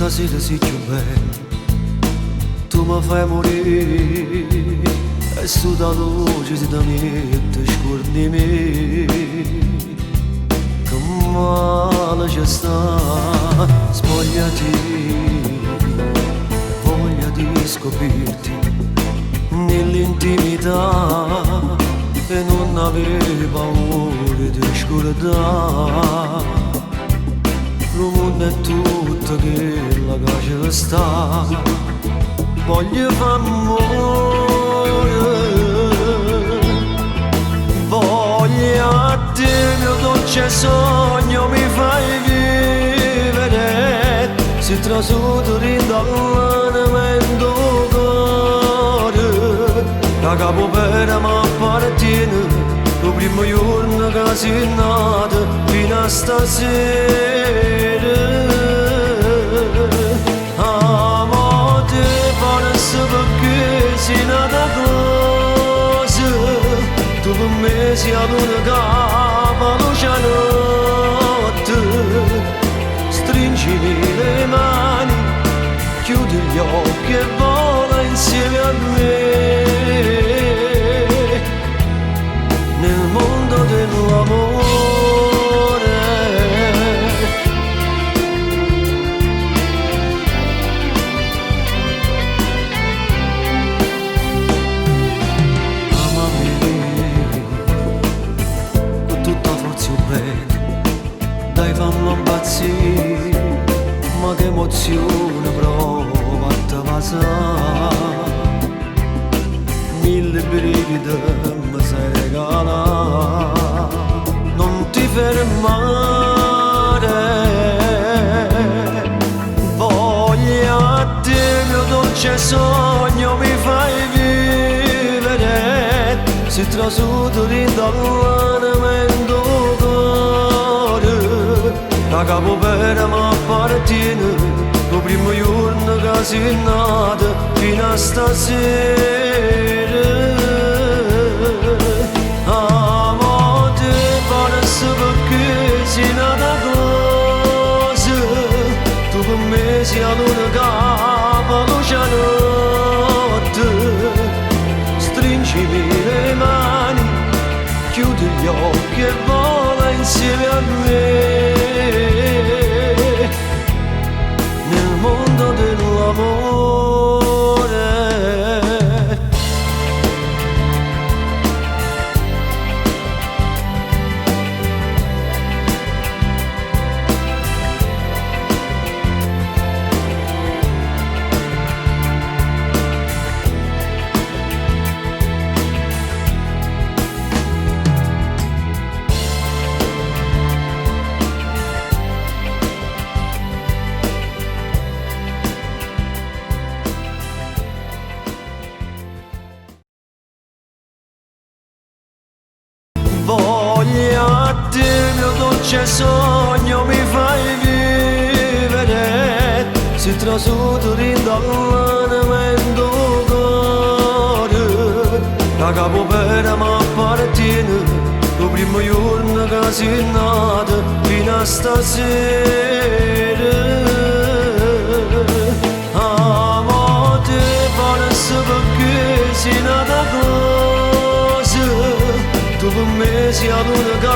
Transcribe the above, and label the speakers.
Speaker 1: Stasera si cchiù bella, tu mi fai morire e stu luce si ti mette scordi di me. Che male ci sta, spogliati, voglia di scoprirti nell'intimità e non avere paura di scordare. Lo mondo è tutto che la ci sta. Voglio fare amore, voglio a te mio dolce sogno mi fai vivere. Si trasuto dall'anima in cuore, da capo per m'appartiene, lo primo giorno che sei nato fino a stasera. Amo te forse perché sei nata così, tu per me sei la luna che fa luce a notte. Stringimi le mani, chiudi gli occhi e vola insieme a me nel mondo dell'amore. Amami con tutta forza e bene, dai fammi impazzire, ma che emozione provo a te vasare. Mille brividi mi sai regalare, non ti fermare. Voglio a te mio dolce sogno mi fai vivere, si trasuto dall'anima in cuore, da capo per m'appartiene, lo primo giorno che sei nato fino a stasera. Amo te forse perché sei nata così, tu per me sei la luna che fa luce a notte. Stringimi le mani, chiudi gli occhi e vola insieme a me nel mondo dell'amore. Voglio a te mio dolce sogno mi fai vivere, si trasuto dall'anima in cuore, da capo per m'appartiene, lo primo giorno che sei nato fino a stasera. Amo te forse perché sei nata così, tu per me sei la luna che